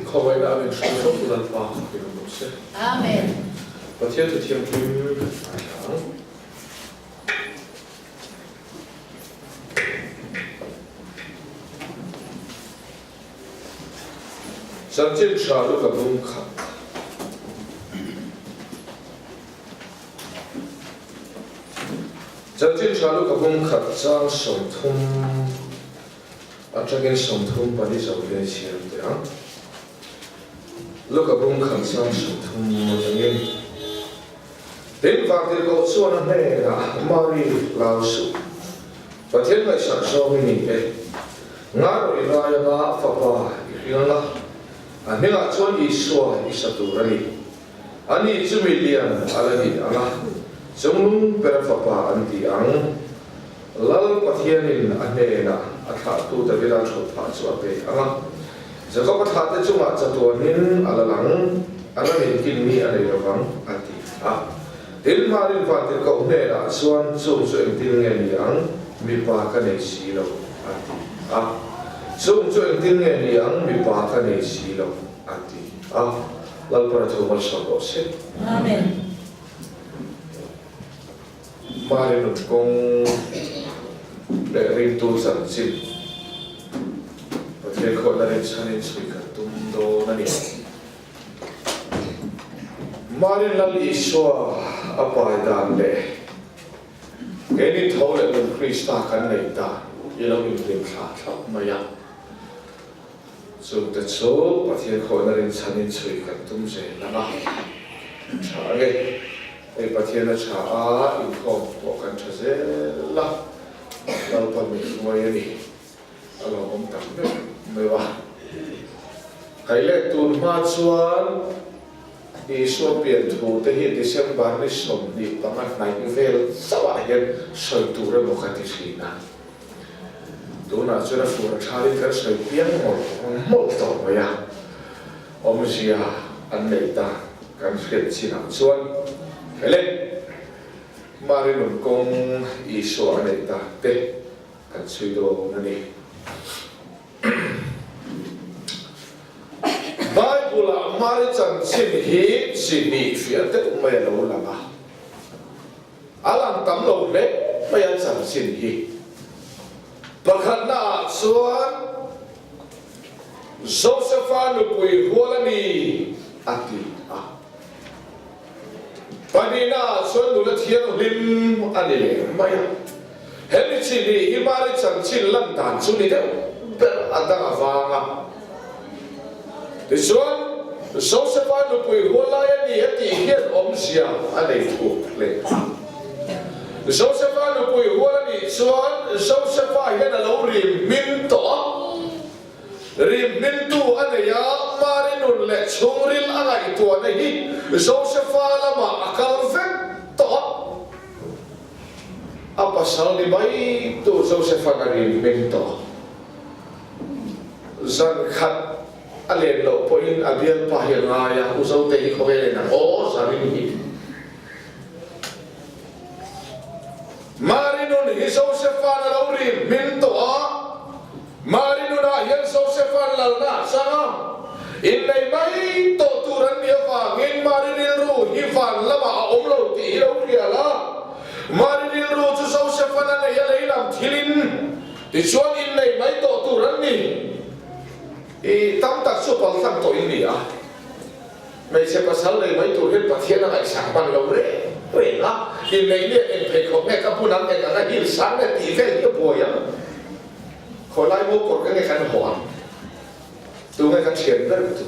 Khawngaihna a min hruai fo tu Lalpa i rawn awm se. Amen. Pathian thu thianghlim kan ngaithla ang. Chanchin tha lu ka bung khat. Chanchin tha lu ka bung khat chang 30 atangin 34 zo hian i chhiar teh ang. Luka bung khat chang 30 atangin. Tin, Vantirhkoh chuan a hnenah, Mari, hlau suh. Pathian ngaihsak zawng i ni e. Ngai rawh i ngai anga fapa i hring anga, a hnengah chuan Isua i sa tur a ni. Ani chu mi lian a la ni ang a, chunglung bera fapa an ti ang. Lal Pathianin a hnenah a thlahtu Davida thut phah chu a pe ang a, Jakob-a thlahte chungah chatuanin a la lang, a ramin kinni a nei lovang, a ti a. Tin, Marin Vantirhkoh hnenah chuan, Chung chu engtin nge ni ang? Mipa ka nei si lo, a ti a. Chung chu engtin nge ni ang? Mipa ka nei si lo, a ti a. Lalpana thu malsawm rawh se. Amen. Mari nun kawng leh ringtu chanchin Pathian khawihna rinchhanin chhui kan tum dawn a ni. Mari Lal Isua a pai dan leh keini tho leh nun Krista kan neih dan i lo inhlim thlah thlap mai a. Chungte chu Pathian khawihna rinchhanin chhui kan tum zel ang a, tha a nge. Hei Pathian a tha a, inkhawm pawh kan tha zel a, Lalpa min hruai a ni, a lawmawm tak meuh meuh a. Kai leh tun hma chuan Isua pian thu te hi December ni 25 hnaih vel chauh ah hian sawi tur emaw ka ti thin a. Tunah chuan a fur a thalin kan sawi piang mawlh mawlh tawh mai a, awmzia an nei ta. Kan hriat chinah chuan Helen Mari nun kawng Isua a neih ta te kan chhui dawn a ni. Bible-ah Mari chanchin hi chi hnih fiah deuh mai a lo lang a. A lang tam lo hle mai a chanchin hi. Pakhatnaah chuan Josefa nupui hual a ni a ti a. Pahnihnaah chuan nula thianghlim a ni leh mai a. Hemi chi hnih hi Mari chanchin lan dan chu ni deuh ber a dang avang a. Tichuan, Josefa nupui hual lai a ni a tih hian awmzia a nei thuk hle a. Josefa nupui hual a nih chuan Josefa hian a lo rim hmin tawh a. Rim hmintu a nei a, Mari nun leh chhungril a ngaihtuahna hi Josefa lamah a kal vek tawh a. A pasal ni mai tu Josefa'n a rim hmin tawh a. Zan khat a len loh pawhin a bialpa hi a ngai a, U Zote hi khawvel en ang aw, Zarin hi. Mari nun hi Josefa'n a lo rim hmin tawh a, Mari nunah hian Josefa'n lalna a chang a, innei mai tawh tur an nih avangin Mari rilru hi van lamah a awm lo tih hi lo hria la. Mari rilru chu Josefa'n a nei a lei lam thilin Tichuan innei mai tawh tur an ni. I tam tak chu paltlang tawh in ni a. Hmeichhe pasal nei mai tur hian Pathian a ngaihsak hman lo reng reng a. Innei nge eng pheikhawk nge ka bun ang eng anga hil sang nge tih vel hi a buai ang. Khawilai maw kawr ka nge kan haw ang. Tu nge ka thian ber tu.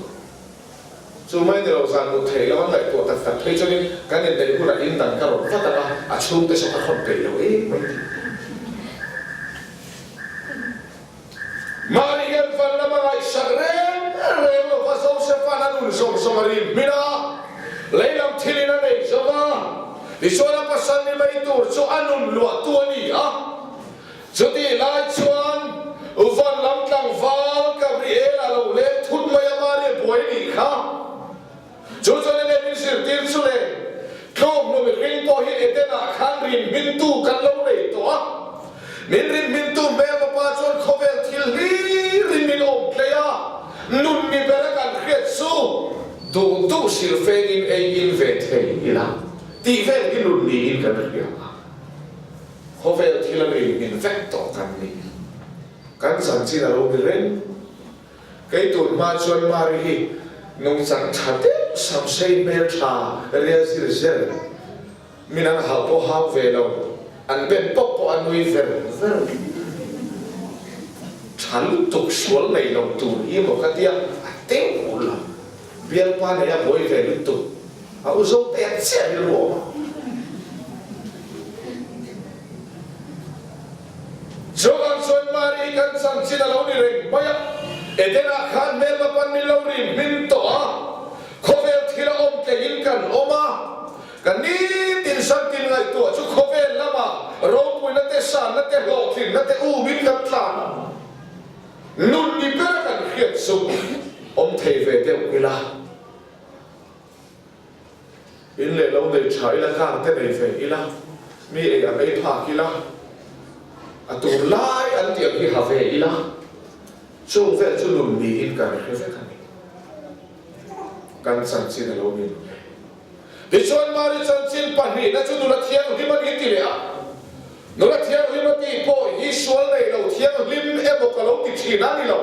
Chu mai ni lo zan mut theih lo a ngaihtuah tak tak phei chuanin kan inneih hunah in dang ka rawn vat ang a, a chhungte saw ka khawn peih lo em mai tih. Mari hian van lama ngaihsak reng reng lo va Josepha'n a nun zawng zawng a rim hmin a, lei lam thilin a nei zo va, tichuan a pasal ni mai tur chu a nun luahtu a ni a. Chutih lai chuan van lam tlangval Gabriel a lo leng thut mai a, Maria buai nih kha. Chu chuan enge min zirtir chu le? Tluk hnu mihring pawh hi Eden ah khan rin hmintu kan lo nei tawh a. Min rin hmintu hmelma pa chuan khawvel thil hlirin min awm tlei a, nun ni bera kan hriat. duh silfengin ei in ve thei ila tih vel hi nun niin kan hria a. Khawvel thil a nei min vek tawh kan ni. Kan chanchin a lo ni reng. Kei tun hma chuan Mari hi nungchang tha deuh samsei hmel tha ria zir zel min an hauh pawh hau ve lo, an ben pawp pawh a nui ver ver. Tha lutuk sual nei lo tur hi maw ka tia a teuh hul lo. Bialpa nei a buai ve lutuk a u zo pek chiah rilru awm a. Chuvang chuan Mari kan chanchin a lo ni reng mai a, Eden-ah khan hmelma pan min lo rim hmin tawh a, khawvel thil a awm tleiin kan awm a, ka nitin santin ngaihtuah chu khawvel lama ropuina te, sanna te, hlawhtlinna te umin kan tlan a, nun ni bera kan hriat chu awm thei ve deuh ila. In leh lo nei tha ila, car te nei ve ila, mi ei ang ei phak ila, a tur lai an tih ang hi ha ve ila, chung vel chu nun niin kan hre vek a ni. Kan chanchin a lo ni lo ve. Tichuan Mari chanchin pahnihna chu nula thianghlim a ni ti leh a, nula thianghlim a tih pawh hi sual nei lo thianghlim emaw ka lo ti thin a ni lo,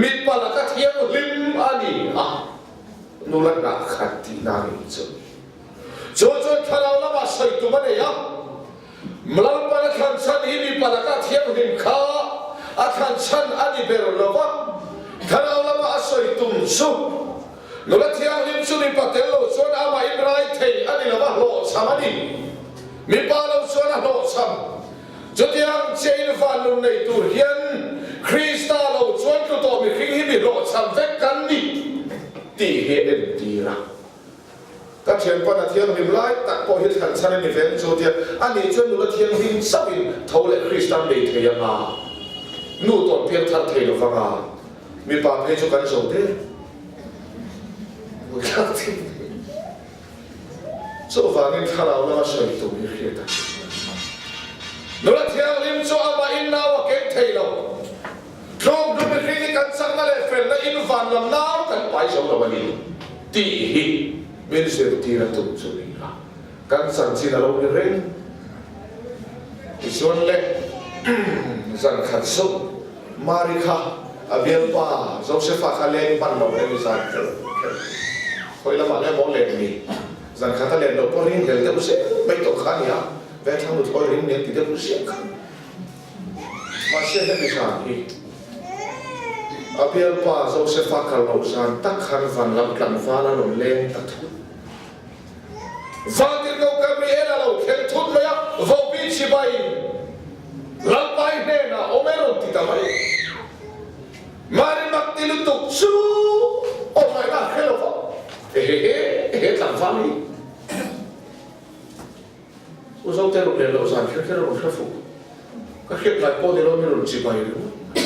mipa laka thianghlim a ni a. Nula hnah khat tihna a nih chu. Chu chuan thlarau lamah sawi tum a nei a, Lalpan a thlan chhan hi mipa lakah thianghlim kha a thlan chhan a ni ber lo va, thlarau lama a sawi tum chu nula thianghlim chu mipa tel lo chuan amah inrai thei a ni lo va, hlawhchham a ni. Mipa lo chuan a hlawhchham. Chutiang chiahin van nun nei tur hian Krista lo chuan tlu tawh mihring hi mi hlawhchham vek kan ni tih hi a entir a. Ka thianpan a thianghlim lai tak pawh hi thlan chhan a ni ve ang chu tia a nih chuan nula thianghlim chauhin tho leh Krista an nei thei anga nu tawn piang thar thei lo vanga mipa phei chu kan zo der. Buaithlak thil. Chuvangin thlarau lama sawi tur hi hriat a ṭha. Nula thianghlim chu amah in nau a keng thei lo. Tluk hnu mihring hi kan chakna leh felna in van lam nau kan pai zo lo a ni tih hi min zirtir a tum chu ni a, kan chanchin a lo ni reng. Tichuan le, zan khat chu Mari kha a bialpa Josefa kha leng hman lo em i zan kher kher. Khawi lamah le maw len ni? Zan khat a len loh pawh ring hlel deuh zel mai tawh kha a ni a, Vengthlang nuthlawi ring nen ti deuh ziah kha. Mahse hemi zan hi a bialpa Josefa kal loh zan tak khan van lam tlangval a rawn leng ta thut. Vantirhkoh Gabriel a lo thleng thut mai a, Vopi chibai Lalpai hnenah awm e rawn ti ta mai. Mari mak ti lutuk chu aw ngaihna a hre lo va, Ehehe, he tlangval hi U Zote rawn leh loh zan kher kher a rawn hre fuh. Ka hriat ngai pawh ni lo mi rawn chibai ringawt mai.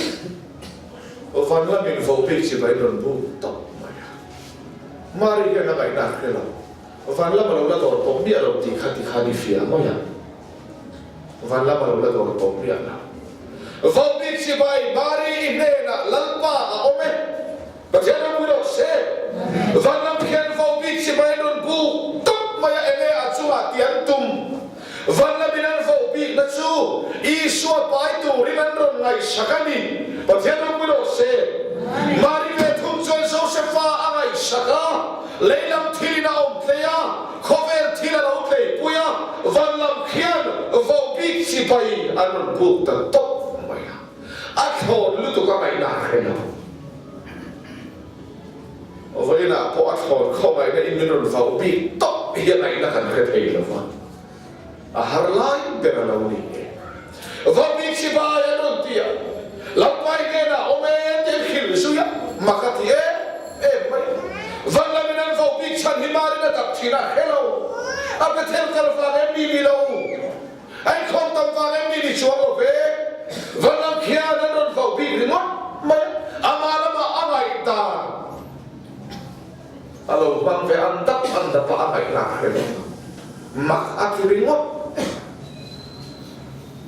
Van lamin vopi chibai rawn buk tawp mai a. Mari hian a ngaihna a hre lo. Van lam a lo la dawr pawp miah lo tih kha ti khan i fiah mai ang. Van lam a lo la dawr pawp miah lo. Vopi chibai Mari i hnenah Lalpa a awm e. Pathian ropui rawh se. Van lam khian vopi chibai an rawn buk tawp mai a enge a chungah tih an tum. Van lamin an voh bikna chu Isua pai turin an rawn ngaihsak a ni. Pathian ropui rawh se. Mari ve thung chuan Josefa a ngaihsak a, lei lam thilin a awm tlei a, khawvel thil a lo tleipui a, van lam khian voh bik chibai an rawn buk ta tawp mai a. A thlawn lutuk a ngaihna a hre lo. Vawiinah pawh a thlawn khawngaihna in min rawn vauh bik tawp hi a ngaihna kan hre thei lo va, a har lai ber a lo ni e. Vauh bik chibai an rawn ti a, Lampai hnenah awm e tih an hrilh zui a, mak a ti em em mai. Van lamin an vauh bik chhan hi Marin a dap thin a hre lo, a Bethel kal vang em ni ni lo. An khawm tam vang em mi ni chuang lo ve. Van lam khian an rawn vauh bik ringawt mai a, amah lamah a ngaihdan a lo hmang ve an dap an dap a, a ngaihnah a hre lo. Mak a ti ringawt.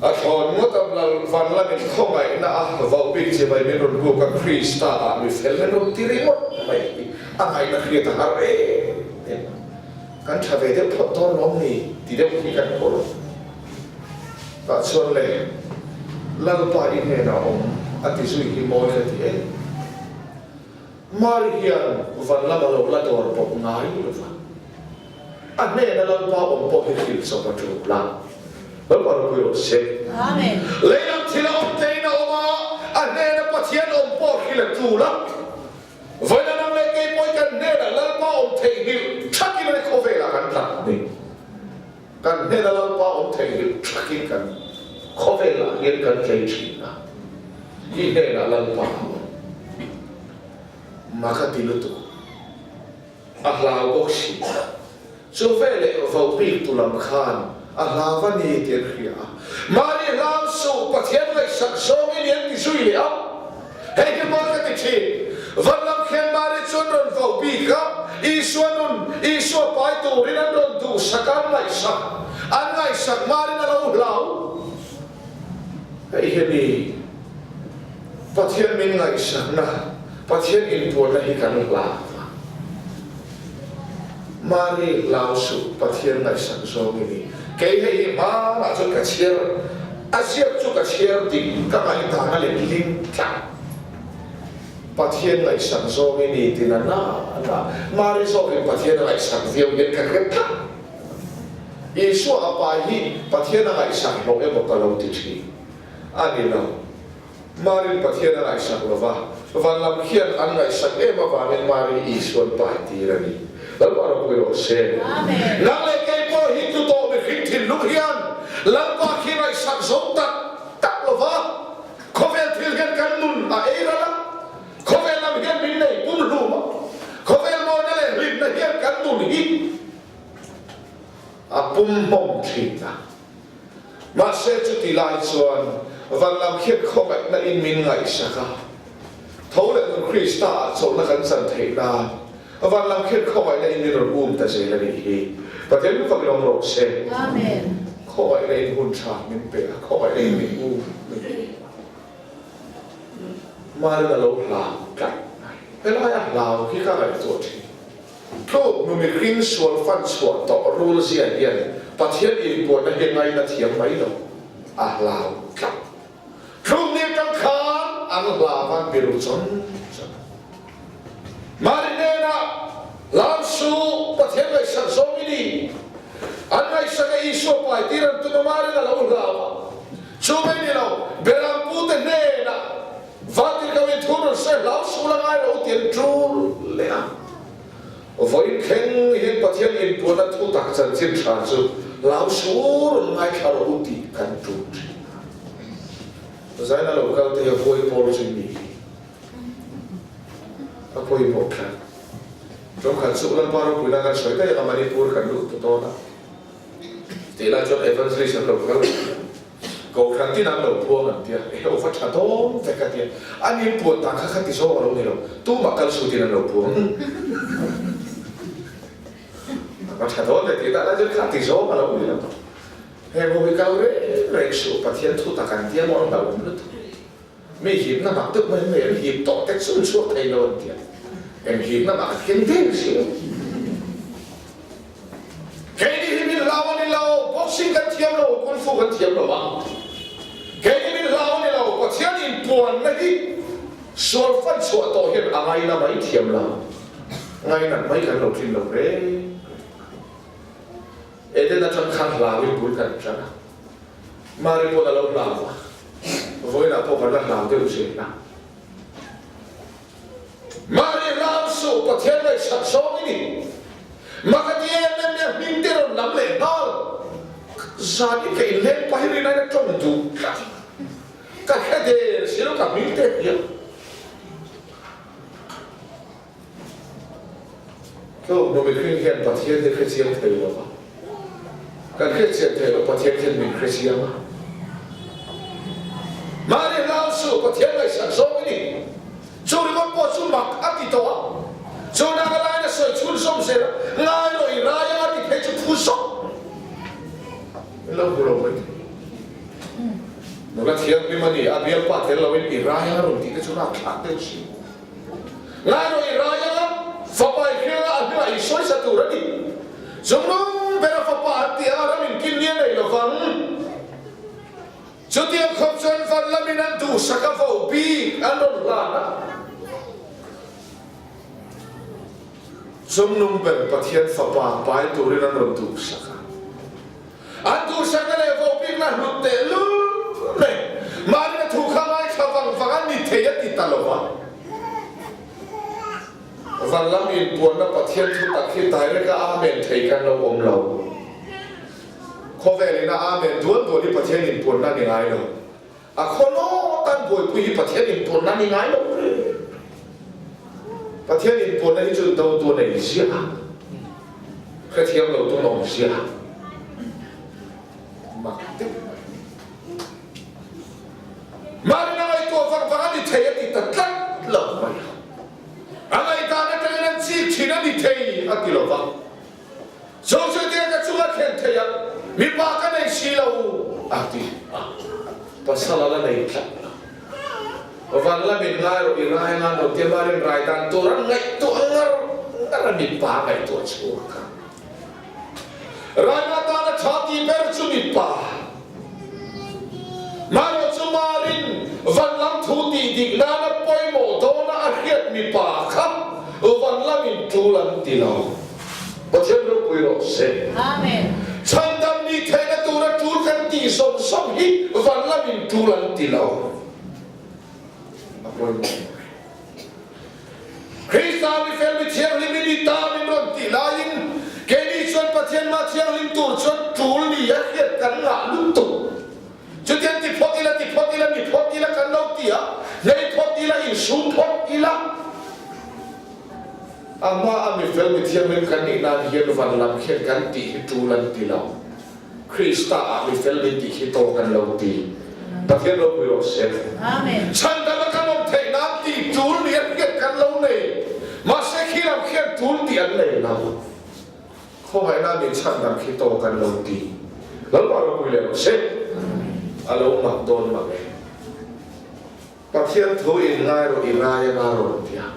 A thlawn ngawt a lal van lamin khawngaihna a vauh bik che mai min rawn buk a, Krista ah mi fel min rawn ti ringawt mai hi a ngaihna hriat a har em em a. Kan tha ve deuh phawt dawn lawm ni ti deuh hi kan haw tah chuan le Lalpa i hnenah awm a ti zui hi mawi ka ti em. Mari hian van lama lo la dawr bawk ngai lo va. A hnena Lalpa awm pawh hi hrilh chawp a tul a, Lalpa ropui rawh se. Amen. Leilam thil a awm teiin a awm a, a hnena Pathian awm pawh hrilh a tul a. Vawiin a nang leh kei pawhin kan hnena Lalpa awm theihnghilh thakin ani khawvelah kan tlat ni. Kan hnena Lalpa awm theihnghilh thakin kan khawvelah hian kan tlei thin a, i hnenah Lalpa a awm. Mak a ti lutuk. A hlau bawk si. Chu veleh vo bik tu lam khan a hlau a ni tih an hria a. Mahni hlau suh, Pathian ngaihsak zawngin i an ti zui leh a. Hei hi mawi ka ti thin. Van lam khian Mari chu an rawn vo bik a, Isua nun, Isua pai turin an rawn duhsak a, an ngaihsak. An ngaihsak Marin a lo hlau. Hei hi a ni. Pathian min ngaihsakna, Pathian inpuanna hi kan hlau a. Mari hlau suh, Pathian ngaihsak zawng i ni. Kei hei hi hmanah chuan ka chhiar, a ziak chu ka chhiar dik, ka ngaihdan a let ling tlat. Pathian ngaihsak zawng i ni ti na na na. Mari zawkin Pathian a ngaihsak viau hian ka hre tlat. Isua a pai hi Pathian a ngaihsak hlawh emaw ka lo ti thin. A ni lo. Marin Pathian a ngaihsak lo va, van lam khian an ngaihsak em avangin Mari Isuan pai tir a ni. Lalpa ropui rawh se. Nang leh kei pawh hi tlu tawh mihring thinlung hian Lalpa khi ngaihsak zo tak tak lo va, khawvel thil hian kan nun a ei ral a, khawvel lam hian min nei pumhlum a, khawvel mawina leh hlimna hian kan nun hi a pumhmawm thin a. Mahse chuti lai chuan van lam khian khawngaihna in min ngaihsak a, tho leh nun Krista ah chawlhna kan chan theih nan van lam khian khawngaihna in min rawn um ta zel a nih hi. Pathian lu fakin awm rawh se. Amen. Khawngaihna in hun tha min pe a, khawngaihna in min um a ni. Marin a lo hlau tlat mai. Helaia hlau hi ka ngaihtuah thin. Tluk nu mihring sual fan chhuah tawh rul zia hian Pathian inpuanna hi ngaina thiam mai lo, a hlau tlat. Tluk ni atang khan an hlau a biru chawn chawn a. Mahni hnenah hlau su, Pathian ngaihsak zawng i ni. An ngaihsak a Isua pai tir an tum a marin a lo hlau a. Chu mai ni lo, Berampute hnenah Vantirhkoh in thu rawn sawi hlau sul a ngai lo ti an tul leh a. Vawiin thleng hian Pathian inpuanna thu tak chanchin tha chu hlau sul rawn ngaithla rawh u tih kan tul thin a. Zaina lo kal te hi a huai pawl chu mi hi a pawimawh tlat. Ṭawngkhat chu Lalpa ropuina kan sawi daih anga Manipur kan lut ta dawn a tih lai chuan Evangelist an lo kal leh. Kohhran tin an lo phuang an tia, ehe va tha dawn vek a tia, an in puan dan kha kha ti zawng a lo ni lo, tumah kal sutin an lo phuang. A va tha dawn ve tih dah lai chuan kha ti zawng a lo ni lo. Heng ho hi kal reng reng suh, Pathian thu tak an tia maw an hlauhawm lutuk. Mi hipna mak deuh mai mai an hip tawh te chu an chhuak thei lo an tia, eng hipna mah ka keng deuh si lo. Keini hi min hlau a ni lo, boxing kan thiam lo, kung fu kan thiam lo a. Keini min hlau a ni lo, Pathian inpuanna hi sual fan chhuah tawh hian a ngaina mai thiam lo, ngainat mai kan lo tlin lo reng reng. Eden atang khan hlauin bul kan tan a, Mari pawn a lo hlau a, vawiinah pawh kan la hlau deuh zel a. Mari hlau suh, Pathian ngaihsak zawng i ni. Makati em em nia hming te rawn lam leh nghal. Zan i ka inleng pah hi rinai na tawng duh tlat. Ka hre der si lo ka hming te hian. Tluk nu mihring hian Pathian hi hre chiang thei lo va. Kan hre chian thei lo, Pathian hian min hre chiang a. Mahni hlau suh, Pathian ngaihsak zawng i ni. Chu ringawt pawh chu mak a ti tawh a. Chu nanga lain a sawi chhunzawm zel a, ngai rawh i rai anga ti phei chu phu zawk. Min lo hmu lo mai thei. rai anga rawn tih te chu rakthlak deuh si. Ngai rawh i rai anga fapa i hrilh a, a hnungah i sawisa tur a ni. Chungnung bera fapa an tih anga ram inkin ni a nei lovang. Chutiang khawp chuan van lamin an duhsak a vo bik an rawn hlan a. Chungnung ber Pathian fapa pai turin an rawn duhsak a. An duhsakna leh vopikna hlut teh lul mai. Mahni thu kha ngaithla vang vang a ni thei a ti ta lo va. Van lam inpuanna Pathian thu tak hi direct a Amen thei kan lo awm lo. Khawvel ina Amen dual dual hi Pathian inpuanna a ni ngai lo. A khawlaw tan buaipui hi Pathian inpuanna a ni ngai lo re. Pathian inpuanna hi chu do tu a nei ziah a, hrethiam lo tu an awm ziah a. Mak deuh mai. Mahni a ngaihtuah vang vang a ni thei a ti ta tlat lo mai a. A ngaihdan atangin an chik thin a ni thei a ti lo va. Zozuitea ka chunga thlen thei a, mipa ka nei si lo a ti a, pasal a la nei tlat lo. Van lamin ngai rawh i rai ngan lo tia marin rai dan tur an ngaihtuah ngar ngar a mipa ngaihtuah chhuak a. Raina tana tha ti ber chu mipa. Marawh chu marin van lam thu tih dik nana pawimawh dawna a hriat mipa kha van lamin tul an ti lo. Pathian ropui rawh se. Amen. Chhandam nih theihna tura tul kan tih sawm sawm hi van lamin tul an ti lo. A pawimawh mai. Krista mi fel mi thianghlim i ni ta min rawn tih laiin keini chuan Pathian mah thianghlim tur chuan tul ni a hriat kan ngah lutuk. Chutiang ti phawt ila, ti phawt ila, ni phawt ila kan lo ti a, hlei phawt ila, insum phawt ila. A hma a mi fel mi thianghlim kan nih nan hian van lam khian kan tih hi tul an ti lo. Krista ah mi fel min tih hi tawk an lo ti. Pathian ropui rawh se. Amen. Chhandam a kan awm theih nan tih tul ni a hriat kan lo nei. Mahse khi lam khian tul tih an nei lo. Khawngaihna min chhandam khi tawk an lo ti. Lalpa ropui leh rawh se. A lo mak dawn mak e. Pathian thu in ngai rawh i rai a nga rawn ti a.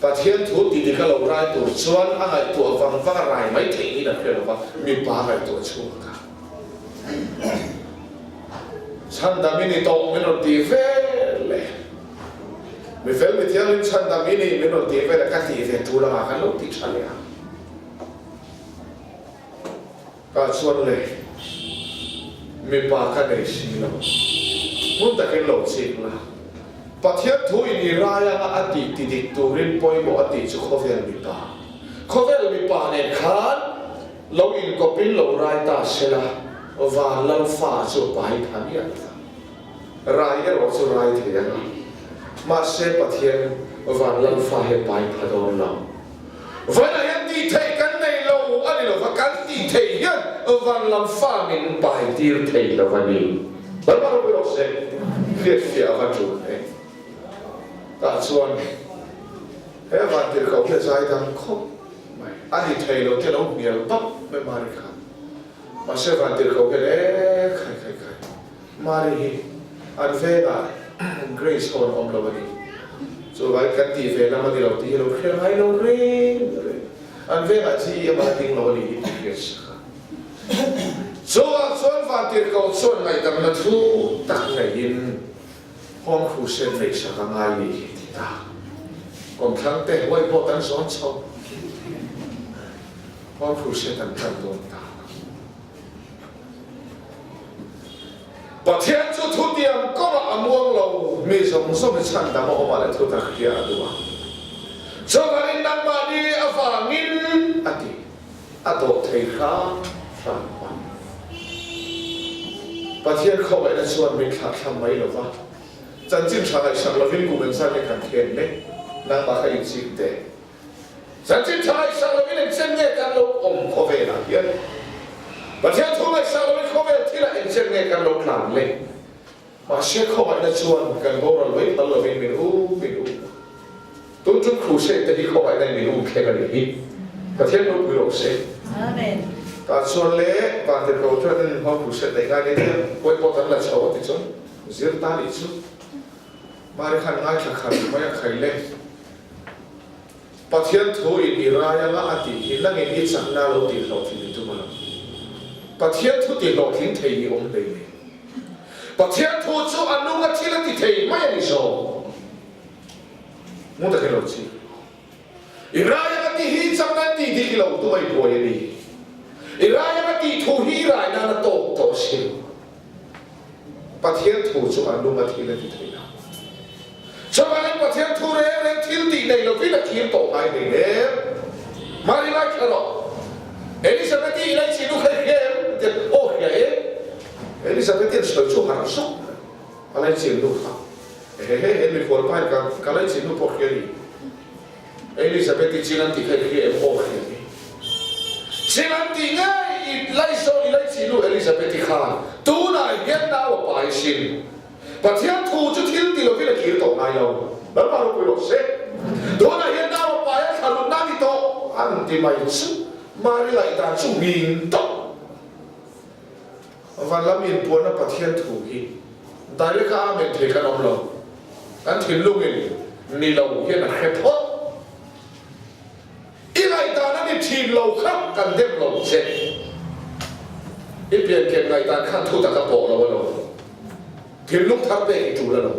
Pathian thu ti dik a lo rai tur chuan a ngaihtuah vang vang a rai mai theih niin a hre lo va, mipa ngaihtuah chhuak a. Chhandam i ni tawh min rawn ti vel e. Mi fel mi thianghlim chhandam i ni min rawn ti vel e ka tih ve tul anga kan lo ti tha leh a. Ka chuan le, mipa ka nei si lo. Hmun takin lo chik la. Pathian thu in i rai anga a tih ti dik turin pawimawh a tih chu khawvel mipa. Khawvel mipa nen khan lo inkawpin lo rai ta se la, van lal fa chu pai pha miah lo vang. Rai erawh chu rai thei anga, mahse Pathian van lal fa hi a pai pha dawn lo. Vanah hian tih theih kan nei lo a ni lo va, kan tih theih hian van lam fa min pai tir thei lo a ni. Lalpa ropui rawh se, hriatfiah a va tul e. Tah chuan he vantirhkoh hi a zai dang khawp mai, a ni thei lo te lo hnial vak mai Mari kha. Mahse vantirhkoh hian e khai khai khai. Mari hi an vengah Grace ho an awm lo a ni. Chuvangin kan tih ve lam a ni lo tih hi lo hria ngai lo reng reng. An vengah chi amah a ding lo a ni hi tih hriat sak a. Chuvang chuan Vantirhkoh chuan ngaihdamna thu tak ngeiin Home Crusade neih sak a ngai ni hi ti ta. Kawmthlang te huai pawh kan zawn chho. Home Crusade an tan dawn ta. Pathian chu thutiam kawngah a muang lo, mi zawng zawng hi chhandam a awm ah leh thutak hria a duh a. Chuvangin nangmahni avangin a ti, a dawh thei hram hram a. Pathian khawngaihna chuan min thlahthlam mai lo va, chanchin tha ngaihsak lovin kum engzat nge kan khen mek, nangmah kha inchik teh. Chanchin tha ngaihsak lovin engchen nge kan lo awm khawvelah hian? Pathian thu ngaihsak lovin khawvel thilah engchen nge kan lo tlan le? Mahse khawngaihna chuan kan boral mai phal lovin min um min um a. Tun chu crusade te hi khawngaihna in min um thleng a nih hi. Pathian ropui rawh se. Amen. Tah chuan le Vantirhkoh chuan hma crusade neih ngai nei hian huai pawh kan la chho a ti chuan zir ta nih chu. Mari khan ngaithla khat mai a khai le. Pathian thu in i rai anga a tih hi nangin i chakna lo tih hlawhtling i tum a lo. Pathian thu ti hlawhtling thei i awm hlei nen. Pathian thu chu a nung a thil a ti thei mai a ni zawk. Ngun takin lo chik. I rai anga tih hi chakna an tih dik lo tum a i buai a ni. I rai anga tih thu hi i rai nan a tawk tawh asin. Pathian thu chu a nung a thil a ti thei lo. Chuvangin Pathian thu reng reng thil tih nei lovin a thir tawh ngai hlei em? Mari lai thla rawh. Elizabeth-i i lei chinu kha i hria em? A ti a, Aw hria e. Elizabeth-i an sawi chu harh zuk mai. A lei chinu kha. Ehehe, he mikhual pa hian ka ka lei chinu pawh hria ni. Elizabeth-i chin an tih kha i hria em? Aw hria e. Chin an tih ngei i laizawn i lei chinu Elizabeth-i khan tunah hian nau a pai sin. Pathian thu chu thil ti lovin a kir tawh ngai lo. Lalpa ropui rawh se. Tunah hian nau a pai a thla lutna a ni tawh an ti mai chu Mari ngaihdan chu ngin tawh. Van lam inpuanna Pathian thu hi direct a amen thei kan awm lo. Kan thinlungin ni lo hian a hre phawt. I ngaihdan a ni thin lo kha kan dem lo che. I pianken ngaihdan khan thu tak a pawh lo a lo. Thinlung thar pek i tul a lo.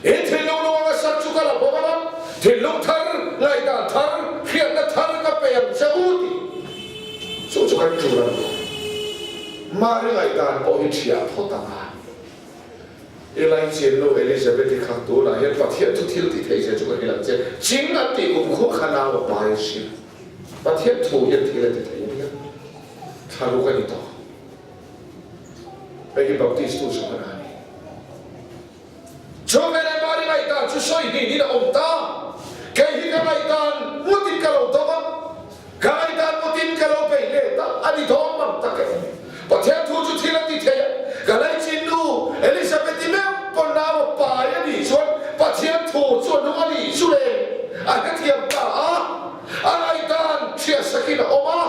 I thinlung lung anga sak chu ka la bawm ang a, thinlung thar, ngaihdan thar, hriatna thar ka pe ang che u tih chu chu kan tul a lo. Mari ngaihdan pawh hi thiah phawt ang a. I laichinnu Elizabeth-i kha tunah hian Pathian thu thil tih theih zia chu ka hrilh ang che. Ching an tih kum khuh kha nau a pai a hrilh. Pathian thu hian thil a ti thei a nia. Thlaruk a ni tawh. Hei hi Baptist tu chu ka na a ni. Chu veleh Mari ngaihdan chu sawi hnih in a awm ta. Kei hi ka ngaihdan ngawtin ka lo dawm a. Ka ngaihdan ngawtin ka lo bei let a, a ni dawn mang tak e. Pathian thu chu thil a ti thei a, ka laichin nu Elizabeth-i meuh pawn nau a pai a nih chuan Pathian thu chu a nung a nih chu le, a hrethiam ta a, a ngaihdan thiahsakin a awm a,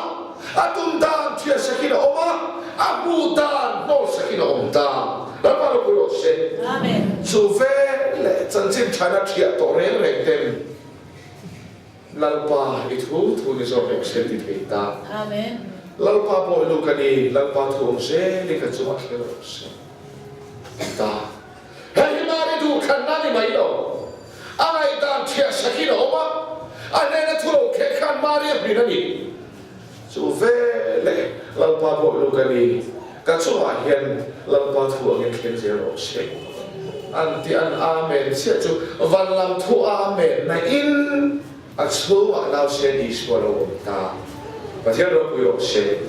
a tum dan thiahsakin a awm a, a hmuh dan hnawlsakin a awm ta. Lalpa ropui rawh se. Chu veleh chanchin thaina thiah tawh reng reng ten Lalpa i thu thu ni zawk rawh se ti thei ta. Amen. Lalpa pawh lu ka ni, Lalpa thu awm zel i ka chungah thleng rawh se ti ta. Hei hi Mari duhthlanna ni mai lo. A ngaihdan thiah sakin a awm a, a hnena thu lo kheh khan Mari a hmin a ni. Chu veleh Lalpa pawh lu ka ni, ka chungah hian Lalpa thu angin thleng zel rawh se. An ti an Amen chiah chu van lam thu Amen na in a chhungah nausen Isua lo awm ta. Pathian ropui rawh se.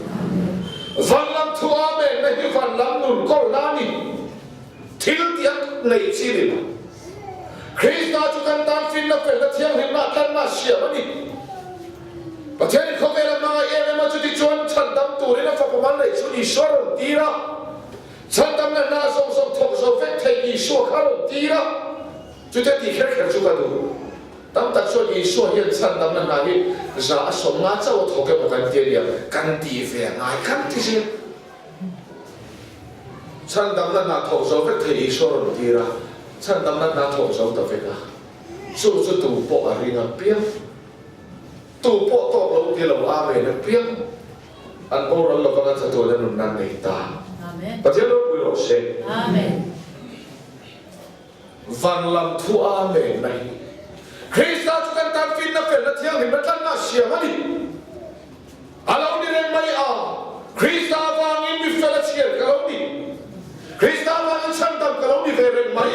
Van lam thu Amen na hi van lam nun kawlna a ni. Thil tih a neih chi ni lo. Krista chu kan tan finna felna thianghlimna tlanna siam a ni. Pathianin khawvela hmangaih em em a, chutichuan chhandam turin a fapa mal neih chu Isua rawn tir a. Chhandamna hna zawng zawng thawk zo vek thei Isua kha rawn tir a. Chutia tih kher kher chu ka duh. Tam tak chuan Isua hian chhandamna hna hi za a 50 chauh a thawk emaw kan ti a nia, kan ti ve a ngai kan ti zir. Chhandamna hna thawk zo vek thei Isua rawn tir a, chhandamna hna thawk zo ta vek a. Chu chu tu pawh a ring a piang. Tu pawh tawk lo ti lo Amen a piang an boral lo vanga chatuan a nunna an nei ta. Pathian ropui rawh se. Van lam thu Amen na hi Krista chu kan tan finna felna thianghlimna tlanna a siam a ni. A lo ni reng mai a, Krista avangin mi fel a chhiar ka lo ni. Krista avangin chhandam ka lo ni ve reng mai.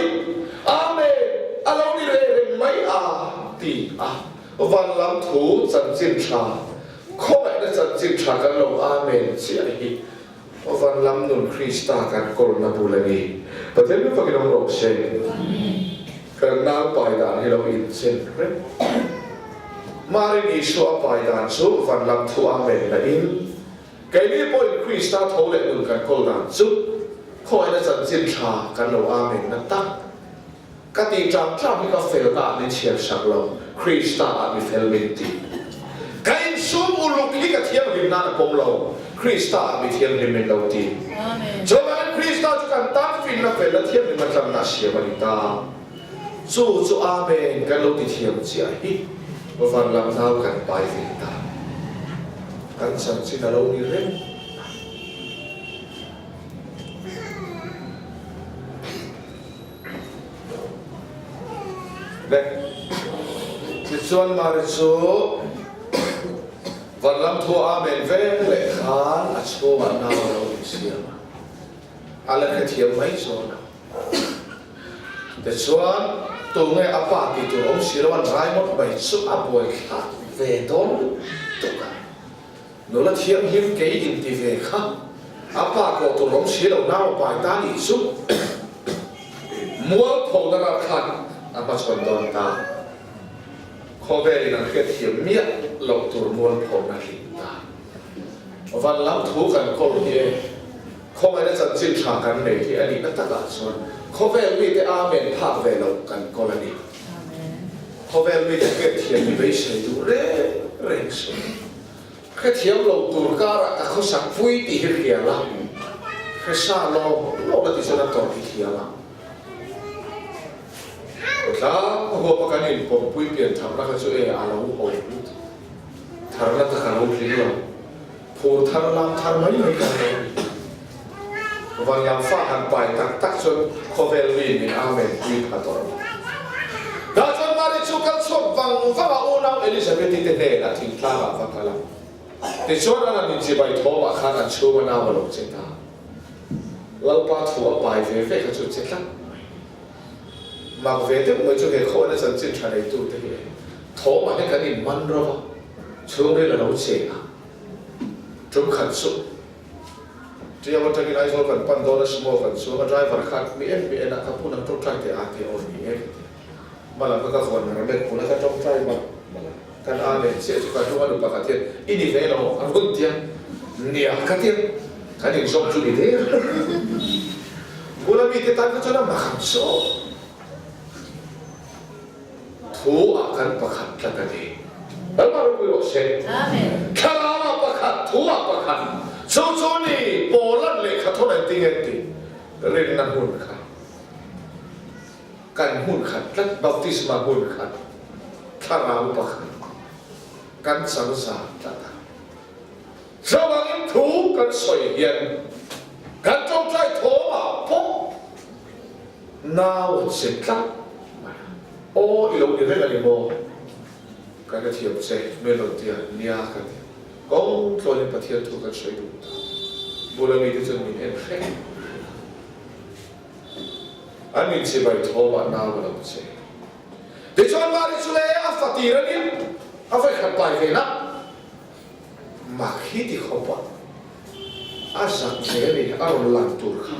Amen! A lo ni ve reng mai a, ti a van lam thu chanchin tha, khawngaihna chanchin tha kan lo Amen chiah hi van lam nun Krista kan kawlna bul a ni. Pathian mi fakin awm rawh se. Kan nau pai dan hi lo inchen reng. Marin Isua a pai dan chu van lam thu Amen la in, keini pawhin Krista tho leh nun kan kawl dan chu khawngaihna chanchin tha kan lo Amen na tak. Ka tih tlang tlang hi ka felna ah min chhiar sak lo, Krista ah mi fel min ti. Ka insum uluk hi ka thianghlim nan a pawm lo, Krista ah mi thianghlim min lo ti. Chuvangin Krista. Krista chu kan tan finna felna thiamhlimna tlanna a siam a ni ta. Chu chu Amen kan lo ti thiam chiah hi van lam nau kan pai ve ta. Kan chanchin a lo ni reng a. Le, tichuan Mari chu van lam thu Amen veng leh khan a chhungah nau a lo insiam a, a la hrethiam mai zawn a. Tichuan, tunge a pa tih tur awm si lo an rai ngawt mai chu a buaithlak ve dawn lutuk a. Nula thianghlim kei inti ve kha a pa kawh tur awm si lo nau pai ta nih chu mualpho na ral khan a hmachhawn dawn ta. Khawvelin an hriatthiam miah loh tur mualpho na tling ta. Van lam thu kan kawl hi e, khawngaihna chanchin tha kan nei hi a nihna takah chuan khawvel mite Amen phak ve loh kan kawl a ni. Khawvel mite hriatthiam hi beisei duh reng reng suh. Hrethiam lo tur karah ka khawsak pui tih hi hria la, hre sa lawm lawm a ti chuan a tawrh hi thiam a. Khawtlang huapa kan inpawmpui pian tharna kha chu e a lo ho lut tharna tak a lo tling lo, phur thar lam thar mai mai kan lo ni. Van lam fa han pai tak tak chuan khawvel mi min Amen pui pha tawh lo. Tah chuan Mari chu kal chhuak vang vang a unau Elizabeth-i te hnenah thingtlang ah va kal a. Tichuan an an inchibai thawm ah khan an chhung a nau a lo che ta. Lalpa thu a pai ve ve kha chu che tlat mai. Mak ve deuh mai chu he khawhna chanchin tha neitu te hi thawm ah hian kan in man ro va, chhungril a lo che a. Tum khat chu. Tiang atangin Aizawl kan pan dawn a sumo kan chuang a driver khan mi en mi en a ka pu nang tawngtai teh a ti a aw ni e ka ti a mala ka ka vuan har mek hmun a ka tawngtai mah mala kan a nen chiah chu ka hnung a nu pakhat hian i ni ve lo a rawn ti a nia ka ti a kan inzawm chu ni der bula mite tan kha chuan a mak ang chu Thu ah kan pakhat tlat a ni. Lalpa ropui rawh se. Thlarau ah pakhat, thu ah pakhat. Chu chu ni Poland lehkha thawn an ti nge ti rinna hmun kha kan hmun khat tlat, baptisma hmun khat, thlarau pakhat kan chang zan tlat a. Chuvangin thu kan sawi hian kan tawngtai thawmah pawh nau an che tlat mai a, Aw i lo ni reng a ni maw? Ka hrethiam che, min rawn ti a, nia ka ti. Kawng tlawnin Pathian thu kan sawi duh ta. Bula mite chuan min en hrek hrek a, an inchibai thawmah nau a lo che. Tichuan Mari chu le a fatir a nia, a vawikhat pai ve na. Mak hi ti khawp a, a zak ve a ni, a rawn lang tur kha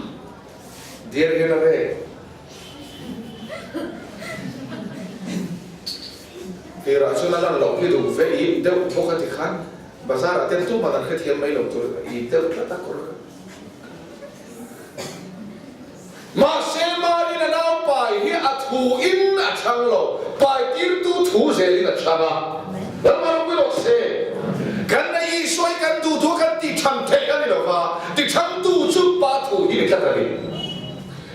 diar hian a rek. Tirah chuan a lan loh hi duh ve i deuh bawk a ti khan bazar ah ten tumah an hrethiam mai lo tur i deuh tlat a kawr kha. Mahse Marin a nau pai hi a thu in a chhang lo, pai tirtu thu zelin a chhang a. Lalpa ropui rawh se. Kan na Isua hi kan duh thu a kan tih chhan theih a ni lo va, ti chhangtu chu Pa thu hi ni tlat a ni.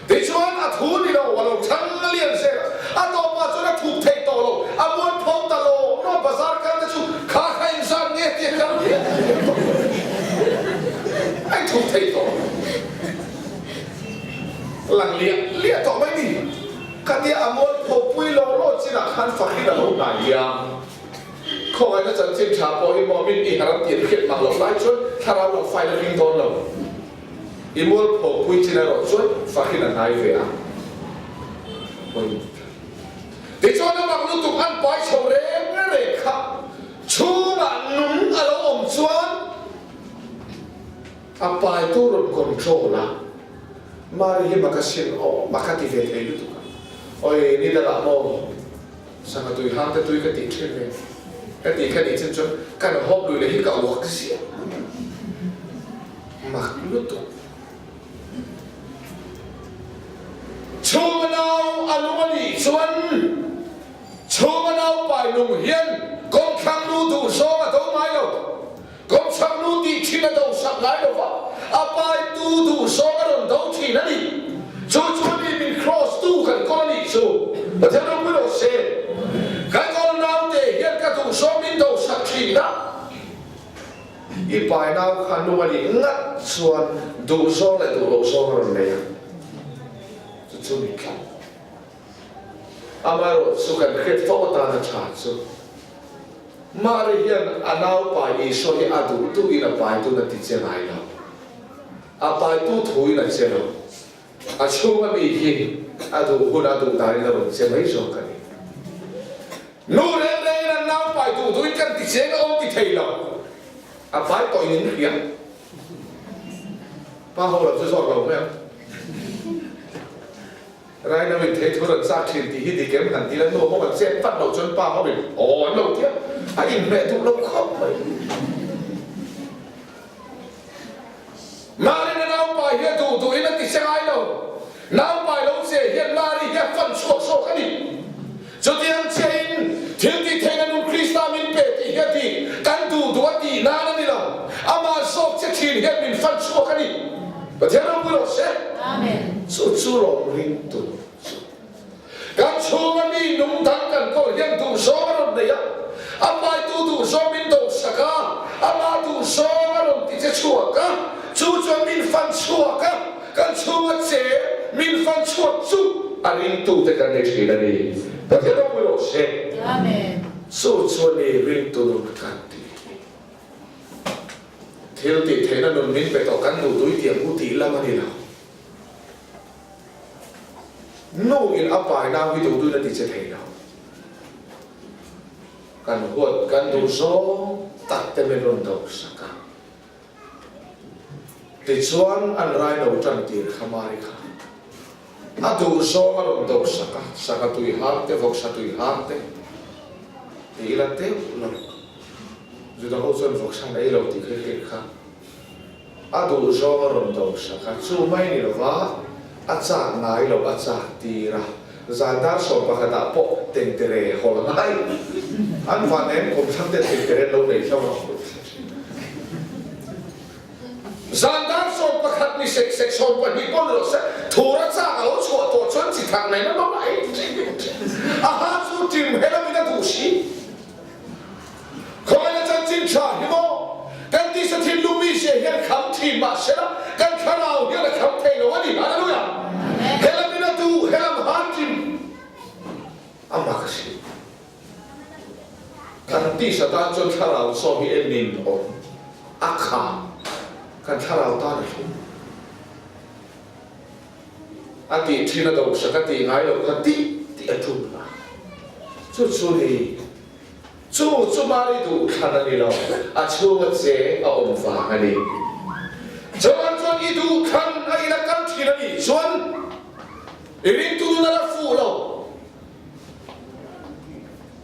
Tichuan a thu ni lo, a lo chhang lian zel a, a tawpah chuan a thup theih tawh lo, a muan pho ta lo lo, bazar kal te chu kha kha inzan nge tia kal hian a inthup thei tawh lo. Lang liah liah tawh mai ni. Khatia a mualpho pui lo lo chinah khan Fakin a lo hnai a. Khawngaihna chanchin tha pawh hi maw min i haram tih an hriat mak loh lai chuan thlarau lo file a hming dawn lo. I mualpho pui chin erawh chuan Fakin a hnai ve a. Tichuan a mak lutuk an pai chho reng reng kha chhungah nung a lo awm chuan A paitu rawn control a, Mari hi maka sin aw, maka ti ve thei lutuk a. Oi, ni dangah maw sangha tui hang te tui ka tih thin ve, ka tih kha nih chin chuan kan hawp lui leh hi ka uak ziah mak lutuk. Chhunga nau a lung a nih chuan chhunga nau pai nung hian kawngthlang lu duh zawng a do ngai lo. Kawngchhak nu tih thin a do sak ngai lo va. A paitu duhzawng a rawn do thin a ni. Chu chu a ni min cross tu kan kawl a nih chu. Pathian ropui rawh se. Kan kawl naute hian ka duhzawng min do sak thin a. I pai nau kha nung a nih ngat chuan duhzawng leh duh loh zawng a rawn nei a. Chu chu ni tlat. Amaherawh chu kan hriat fo atana tha chu Mari hian a nau pai Isua hi a duh duhin a pai tun a ti che ngai lo. A paitu thuin a che lo. A chhunga mi hi a duh hun a duh danin a rawn che mai zawk a ni. Nu reng rengin an nau pai duh duhin kan ti cheng a awm ti thei lo. A pai tawhin in hria. Pa ho lam chu zawk lo mai ang. Raino in thei thur an chak thin tih hi dik em han ti la, nu ho an chet vat loh chuan pa ho in aw an lo tia a inhmeh duh lo khawp mai. Marin a naupai hi a duh duh in a ti che ngai lo, naupai lo che hian Mari hi a fan chhuak zawk a ni. Chutiang chiahin thil tih theihna nun Krista min pe tih hi a dik, kan duh duh a tih nan a ni lo, amah zawk che thin hian min fan chhuak a ni. Pathian ropui rawh se. Amen. Chu chu rawng ring tur chu. Kan chhunga mi nung dang kan kawl hian duhzawng a rawn nei a, a hmaitu duhzawng min dosak a, ama duhzawng a rawn ti che chhuak a, chu chuan min fan chhuak a, kan chhunga che min fan chhuak chu a ringtute kan ni thin a ni. Pathian ropui rawh se. Amen. Chu chu a ni ringtu nun kan tih hi. Thil tih theihna nun min pe tawh kan duh tui tiang u tih lam a ni lo. Nu in a pai nau hi duh duin a ti che thei lo. Kan huat kan duh zawng tak te min rawn do sak a. Tichuan an rai no tan tir kha Mari kha a duh zawng a rawn do sak a, sangha tui hang te, vawksa tui hang te ti ila teuh lo. Juda ho chuan vawksan ei lo tih kha i hriat kha. A duh zawng a rawn do sak a, chu mai ni lova a chak ngai lo a chak tir a. Zan dar 11 ah pawh tengtere hawl ngai an van em kum thlang ten tengtere an lo nei hlauh a. Zan dar 11 ni sek sek 12 pawh ni rawh se, thur a chak a lo chhuah tawh chuan chi thak nei na bawk a ei a ha chu tim he lovin a duh si. Khawngaihna chanchin tha hi maw? Kan tisa thinlung mi hria hian kham thin mah sela, kan thlarau hian a kham thei lo a ni. Hallelujah! He lam in a duh, he lam han tin a mak a si. Kan tisa tan chuan thlarau chaw hi en nin awm a kha kan thlarau tan a thlum. A tih thin a dohsak a tih ngai loh kha tih tih a tum a. Chu chu ni. Chu chu Mari duh thlan a ni lo, a chhunga cheng a awm vang a ni. Chuan chuan i duh thlan a ina kal thin a nih chuan i ringtu nun a la fuh lo.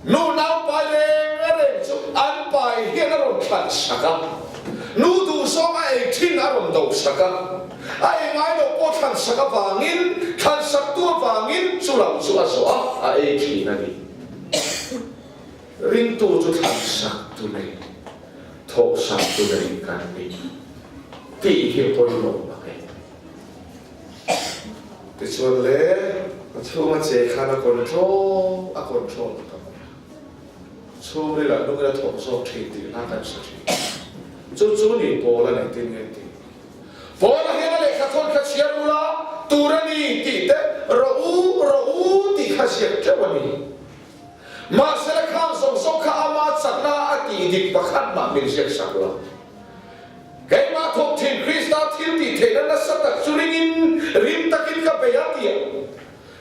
Nu nau pai reng reng chu an pai hian a rawn thlan sak a, nu duh zawng a ei thin a rawn do sak a, a ei ngai lo pawh thlan sak avangin, thlan saktu avangin chu lam chu a zawh a, a ei thin a ni. Ringtu chu thlan sak tu nei, thawh sak tu nei kan ni tih hi pawimawh bak e. Tichuan le, a chhunga che khan a control a control ta mai a. Chhungril ah nungin a thawk zawk thin tih hla kan hre thin. Chu chu ni Paul a nei tin nge tih. Paul a hian a lehkha thawn kha chhiar ula tur a ni tih te rawh u rawh u tih kha ziak teuh a ni. Mahsela khang zawng zawng kha ama chakna a tih dik pakhat mah min ziak sak lo. Keimah thawk thin Krista thil tih theihna nasa tak chu ringin rim takin ka bei a ti a.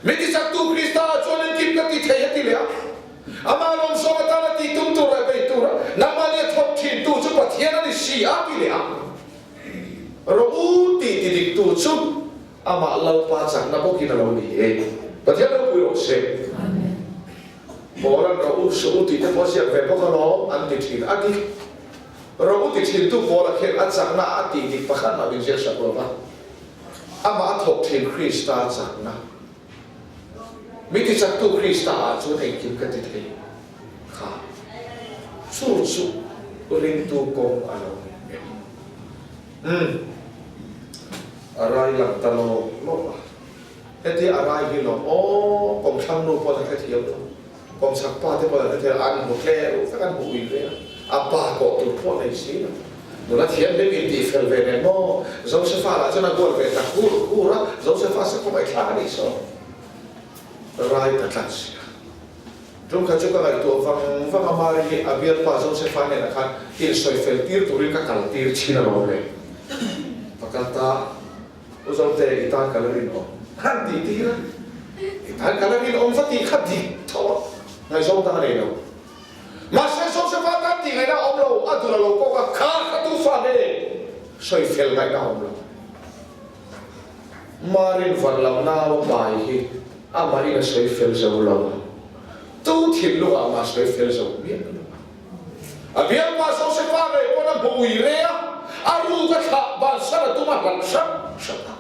Mi tichaktu Krista ah chuan engkim ka ti thei a ti leh a. Amah lawmsawm atana tih tum tur leh bei tura nangmahni a thawk thintu chu Pathian a ni si a ti leh a. Rawh u tih ti diktu chu amah Lalpa chakna bawkin a lo ni e. Pathian ropui rawh se. Paula'n rawh u suh u tih te pawh a ziak ve bawk alawm an ti thin a ti. Rawh u ti thintu Paula khian a chakna a tih dik pakhat mah min ziak sak lo va. Amah a thawk thin Krista chakna. Mi tichaktu Krista ah chuan engkim ka ti thei kha. Chu chu ringtu kawng a lo ni. Umm. A rai lang ta lo lo a. Hetia a rai hi lawm aw, kawmthlang nu pawn a hrethiam lo, kawmchhak pa te pawn an hrethiam lo, an hmu tleu vek, an hmu ui ve a, a pa kawh tur pawh nei si lo. Nula thiam hlim intih fel ve nen maw, Josefa lah chuan a goal ve ta hur hur a, Josefa se khawngaih thlak a nih saw. Rai ta tlat si a. Tum kha chu ka ngaihtuah vang vang a, Mari hi a bialpa Josefa hnenah khan insawi fel tir turin ka kal tir thin alawm le. Ka kal ta. U Zote, i tan ka la rinawm. Han tih tir a, i tan ka la rinawm va tih kha dik tho a, ngaihzawng dang a nei lo. Mahse, Josefa tan tih ngaihna a awm lo, a dul a lo kawk a, kha kha tu fa nge sawi fel ngaihna a awm lo. Marin van lam nau a pai hi amahin a sawi fel zo lo a, tu thinlungah mah sawi fel zo miah lo a. A bialpa Josefa ngei pawn a hmu ui re a, a ruk a thlah bansan a tum a hlat hrap hrap a.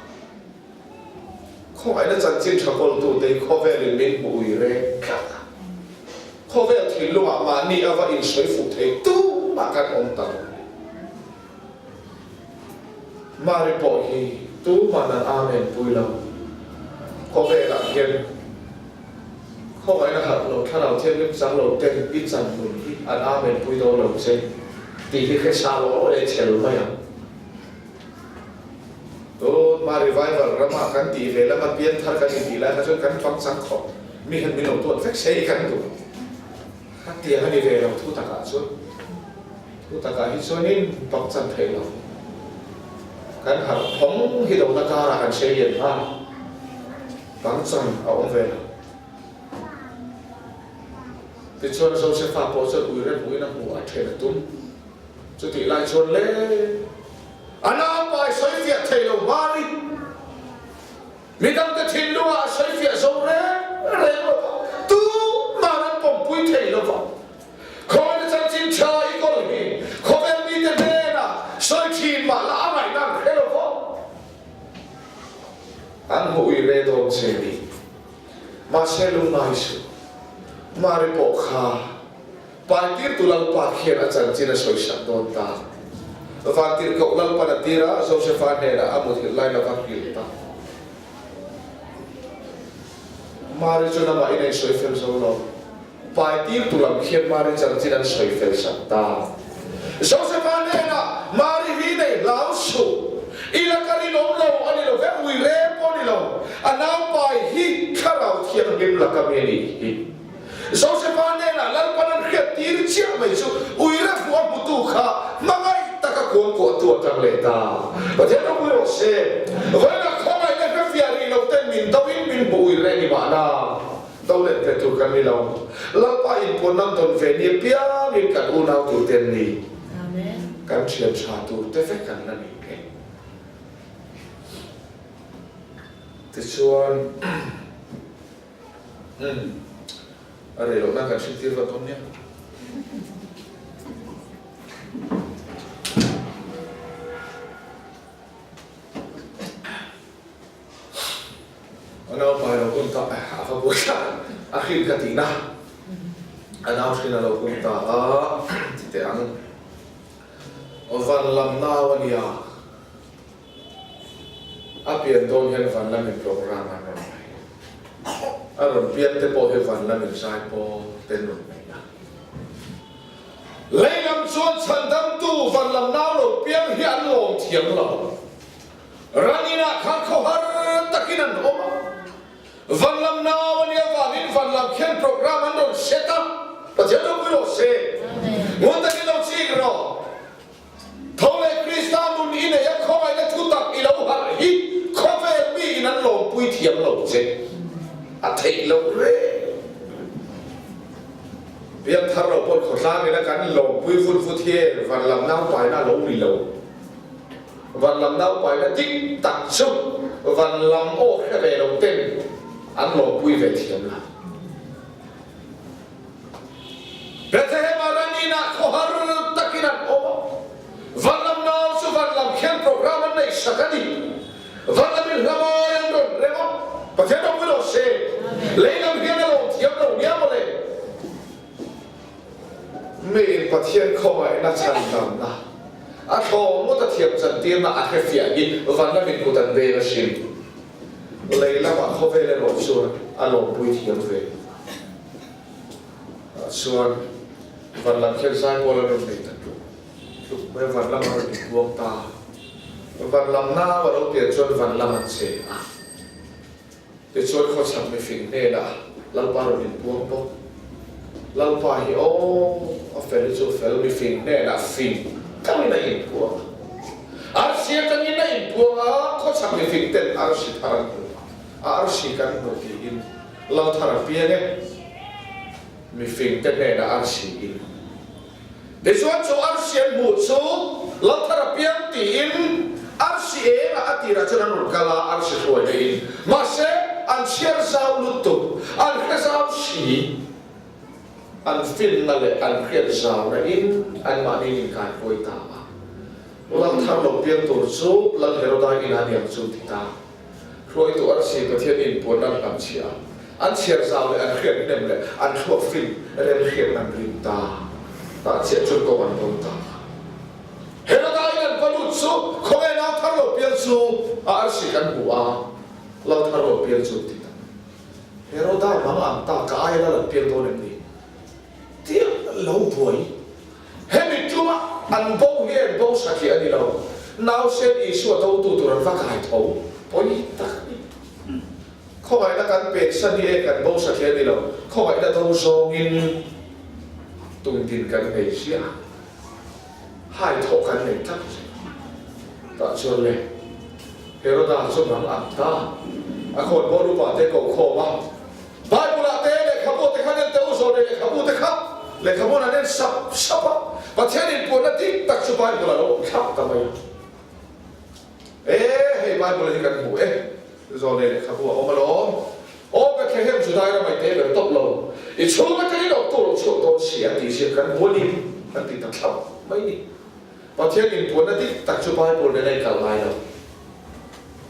Khawngaihna chanchin tha kawltute hi khawvelin min hmu ui re tlat a. Khawvel thinlungah mahni a va insawi fuh thei tumah kan awm ta lo. Mari pawh hi tuman an Amen pui lo. Khawvelah hian khawngaihna harh lo, thlarau thianghlim chang lo ten i chan nun hi an Amen pui dawn lo che tih hi hre sa lo leh chhel mai ang. Tun hma revival rama kan tih ve lama pianthar kan intih lai kha chuan kan fang chang khawp mi hian min lo tuat vek se i kan duh. Khatiang a ni ve lo thu takah chuan. Thu takah hi chuanin pak chan theih lo. Kan harh phawng hi dona karah kan sei lian nghal. Pang chan a awm ve lo. Tichuan Josefa pawh chuan ui rem hmuhin a hmu a, then a tum. Chutih lai chuan le a naupai sawi fiah thei lo Mari. Midangte thinlungah a sawifiah zo reng reng lo va, tumah an pawmpui thei lo va. Khawina chanchin tha i kawl hi khawvel mite hnenah sawi thin mah la a ngaihna an hre lo va. An hmu ui ve dawn che ni. Mahse lungngai suh. Mari pawh kha Paitirtu Lalpa khian a chanchin a sawisak dawn ta. Vantirhkoh Lalpan a tir a, Josefa hnenah a muthilh lai lova nghilh ta. Mari chuan amah in a insawi fel zo lo. Paitirtu lam khian Mari chanchin an sawi fel sak ta. Josefa hnenah, Mari hi nei hlau suh, i laka rinawm lo a ni lo ve, ui reng pawh a ni lo, a naupai hi Thlarau Thianghlim laka mi a nih hi. Josefa hnenah Lalpan an hriat tir chiah mai chu uire hmuh a hmutu kha hmangaih taka kuangkuahtu a tang leh ta. Pathian ropui rawh se. Vawiinah khawngaihna hrefiah rih lo ten min do in min hmu uire ni mahna do let ve tur kan ni lo. Lalpa inpuan nan dawn ve ni apiangin kan unau tur te an ni. Kan thian tha tur te vek an la ni e. Tichuan. Umm, a rei lohna kan hrilhtir vat dawn nia. A nau pai lo hun ta, a va buai ta, a hrin ka tihna. A nau hrin a lo hun ta a, ti teh ang. Van lam nau a nia. A pian dawn hian van lamin program an rawn nei. A rawn pian te pawh hi van lamin zai pawl te an rawn nei a. Lei lam chuan chhandamtu van lam nau lo piang hi an lawm thiam lo. Ran inah khan khawhar takin an awm a. Van lam nau a nih avangin van lam khian program an rawn set a. Pathian ropui rawh se. Ngun takin lo chik rawh. Tho leh Krista nun i nei a, khawngaihna thu tak i lo harh hi khawvel mi in an lawmpui thiam lo che. A theih loh reng. Biak thar lo pawn khawtlang ina kan lawmpui vut vut hi e van lam naupaina a lo ni lo. Van lam naupaina dik tak chu van lam aw hre ve lo ten an lawmpui ve thiam lo. Bethlehem-a ran inah khawhar takin an awm a, vanlam nau chu vanlam khian program an neih sak a ni. Vanlamin hla mawi an rawn rem a, Pathian ropui lo se, leilam hian a lawm thiam lo nia mawle. Miin Pathian khawngaihna chhandamna. A thlawm ngawt a thiam chantirna a hrefiah hi van lamin kut an beng a hrim. Lei lamah khawvel erawh chuan a lawmpui thiam ve. Tah chuan van lam khian zaipawl a rawn nei ta tluk tluk mai a, van lam a rawn inbuang ta. Van lam nau a lo pian chuan van lam an che a. Tichuan khawchhak mifing hnenah Lalpa rawn inpuang bawk. Lalpa hi aw, a fel hi chu fel mifing hnenah fing takin a inpuang a. Arsi atangin a inpuang a, khawchhak mifing ten arsi thar an hmu a, a arsi kan hmu tiin Lal thar a piang e, mifing te hnenah arsi in. Tichuan chu arsi an hmuh chu Lal thar a piang tiin arsi engah a tirah chuan an rawn kal a, arsi hruai leh in. Mahse, an chhiar zau lutuk, an hre zau si, an finna leh an hriat zauna in anmahni inkaihruai ta a. Lal thar lo piang tur chu Lal Heroda inah niang chu ti ta. Hruaitu arsi Pathian inpuanna an hlam chhiah a, an chhiar zau leh an hriat hnem leh an thluak fin rem hriat an rin ta. Tah chiah chuan kawng an bo ta. Heroda in an va lut chu khawnge nau thar lo pial chu a arsi kan hmu a, lal thar lo pial chu ti ta. Heroda mang ang ta ka aia lal an pial dawn em ni? Tia lo buai. Hemi tuma an bo hi an bo satliah a ni lo. Nausen Isua dotu tur an va kai tho pawi tak a ni. Khawngaihna kan peksan hi e kan bo satliah a ni lo. Khawngaihna do zawngin tungdin kan nei ziah a, hai thawh kan nei tlat zet. Tah chuan le Heroda chu mang ang ta. A khawnbawl upa te ko khawm a. Bible-ah te lehkhabu te khan en teh u, zawhne lehkhabu te kha lehkhabuan an en sap sap a, Pathian inpuanna dik tak chu Bible-ah lo awm thlap ta mai a. E, hei Bible hi kan hmu e, zawhne lehkhabu a awm alawm. Aw Bethlehem Judai ramai te ber tawp lo, i chhung atangin awk tur lo chhuak dawn si a tih zia kan hmu a ni, an ti ta thlap mai ni. Pathian inpuanna dik tak chu Bible nen a inkal ngai lo.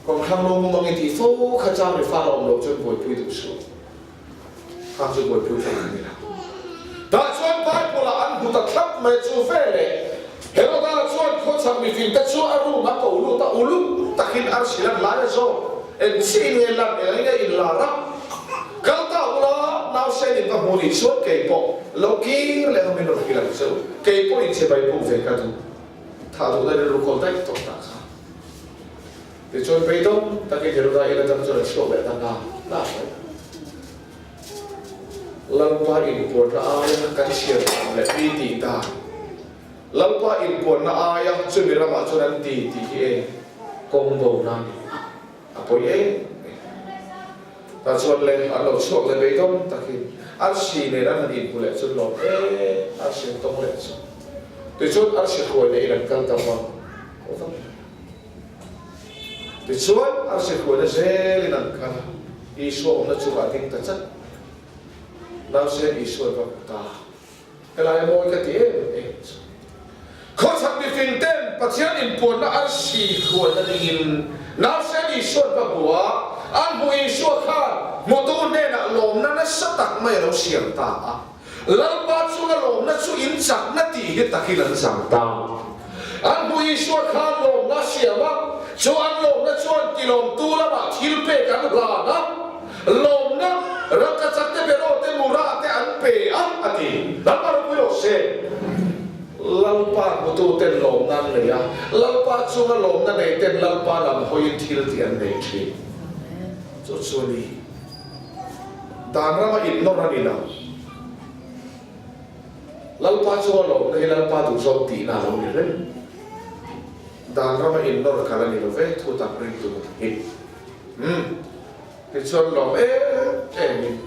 Kawngthlang lo mumang i tih fo kha chang ri far a awm loh chuan buaipui duh suh. Khang chu buaipui tlak a ni lo. Tah chuan Bible-ah an hmu ta thlap mai chu veleh Heroda chuan khawchhak mifingte chu a room a ko lut a, uluk takin arsi lan lai a zawk. Eng chiah in nge lan, eng nge inlar a? Kal ta ula, nausen in va hmu nih chuan kei pawh lo kir leh awmin rawn hrilh ang che u. Kei pawh in chibai buk ve ka duh. Thah duhna rilru kawl daih tawh ta kha. Tichuan beidawng takin Heroda in atang chuan a chhuak leh ta nghal nghal mai. Lalpa inpuanna aia kan chhiar dan leh mi tih dan, Lalpa inpuanna aia chumi ramah chuan an ti tih hi eng kawng bo na ni a pawi em em. Tah chuan le an lo chhuak leh beidawng takin arsi nen an han inhmu leh chuan lawm em arsi an tawng leh chu. Tichuan arsi hruai leh in an kal ta vang vang mai. Tichuan, arsi hruaina zelin an kal a, Isua awmna chungah a ding ta chat. Nausen Isua an va hmu ta. Helai a mawi ka ti em em chu. Khawchhak mifing ten Pathian inpuanna arsi hruaina dingin Nausen Isua an va hmu a, an hmuh Isua khan hmutu hnenah lawmna nasa tak mai a lo siam ta a. Lalpa chunga lawmna chu in chakna tih hi takin an zang ta. An hmuh Isua khan lawmna a siam a, chu an lawmna chuan tilawmtu lamah thil pek an hlan a, lawmna rangkachak te beraw te mura te an pe a, a ti. Lalpa ropui rawh se. Lalpa hmutu ten lawmna an nei a, Lalpa chunga lawmna nei ten Lalpa lam hawiin thil tih an nei thin. Chu chu a ni. Dan rama innawr a ni lo. Lalpa chu a lawmna hi Lalpa duhzawk tihna a lo ni reng. Dan rama innawr kal a ni lo ve, thu tak ring tur hi. Umm. Tichuan lawm em emin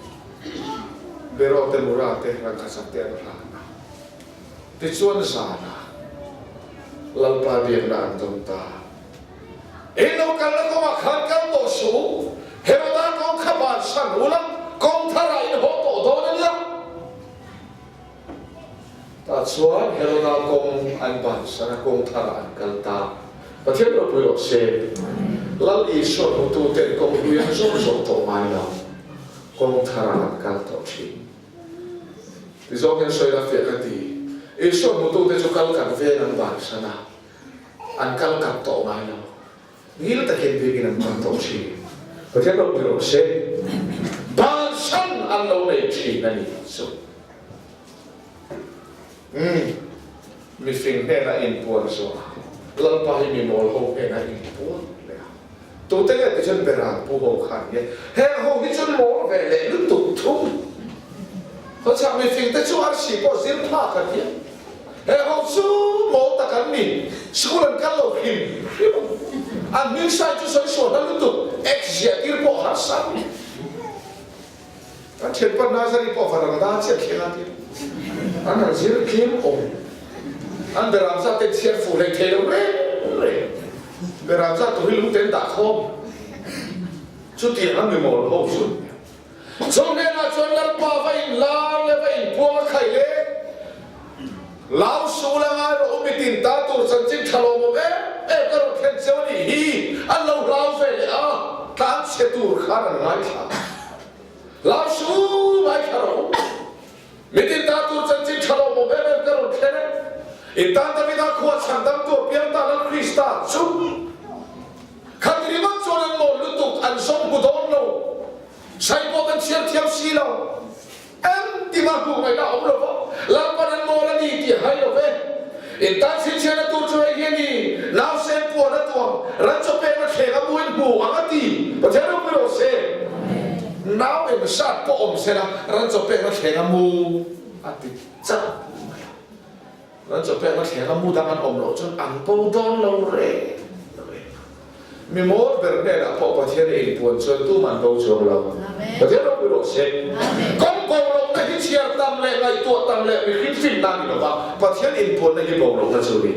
Beraw te Mura te rangkachak te an hlan a. Tichuan zanah Lalpa biakna an dawn ta. In lo kalna kawngah khan kal tawh suh u, Heroda kawng kha bansan ula, kawng tharah in haw tawh dawn a nia. Tah chuan Heroda kawng an bansan a, kawng tharah an kal ta. Pathian ropui rawh se. Lal Isua hmututen kawng hlui an zawm zawm tawh ngai lo, kawng tharah an kal tawh thin. Ti zawng hian sawi la fiah ka ti. Isua hmutute chu kal kan veng an bansan a. An kal kap tawh ngai lo. Ngil takin biakin an pan tawh thin. Pathian ropui rawh se. Bansan an lo nei thin a ni chu. Umm, mifing hnenah inpuan zawh a, Lalpa hi mi mawl ho hnenah inpuan leh a. Tute nge ti chuan Beram pu ho khan nge heng ho hi chuan mawl ve leh lutuk thung. Khawchhak mifing te chu arsi pawh zir phak a tia. Heng ho chu mawl tak an ni. School an kal lo hrim hrim ang. An hming sai chu sawi sual hla lutuk, ex ziah tir pawh harsa. Kan thianpa Nazari pawh varanda chiah thleng a tia. An han zir thleng awm. An beram zat te chhiar fuh hlei thei lo reng reng. Beram zat tur hi lung ten dah khawm. Chutiang a mimawl ho chu. Chu hnenah chuan Lalpa va in lar le va in puang a khai le. Lau su la ngai rawh u mitin ta tur chanchin tha lawmawm em em ka rawn thlen cheu a nih hi. An lo hlau ve leh a, tlan chhe tur khan an ngaithla. Lau su ngaithla rawh u. Mitin ta tur chanchin tha lawmawm em em ka rawn thlen e. In tan Davida khua chhandam tur piang ta Lal Krista chu khati ringawt chuan an mawl lutuk an zawng hmu dawn lo. Sai pawh kan chhiar thiam si lo. Engtin a hmuh ngaihna a awm lo va, Lalpan an mawl a ni tih a hai lo ve. In tan chhinchhiahna tur chu hei hi a ni, Nausen puan a tuam, ran chaw pekna thleng a muin hmu ang a ti. Pathian ropui rawh se. Nau eng zat pawh awm sela, ran chaw pekna thleng a mu a ti chauh mai a. Ran chaw pekna thleng a mu dang an awm loh chuan an bo dawn lo reng reng a. Mi mawl ber hnenah pawh Pathian a inpuan chuan tumah an bo chuang lo. Pathian ropui rawh se. Kawng bo lohna hi chhiar tam leh ngaihtuah tam leh mihring finna a ni lo va, Pathian inpuanna hi bo lohna chu a ni.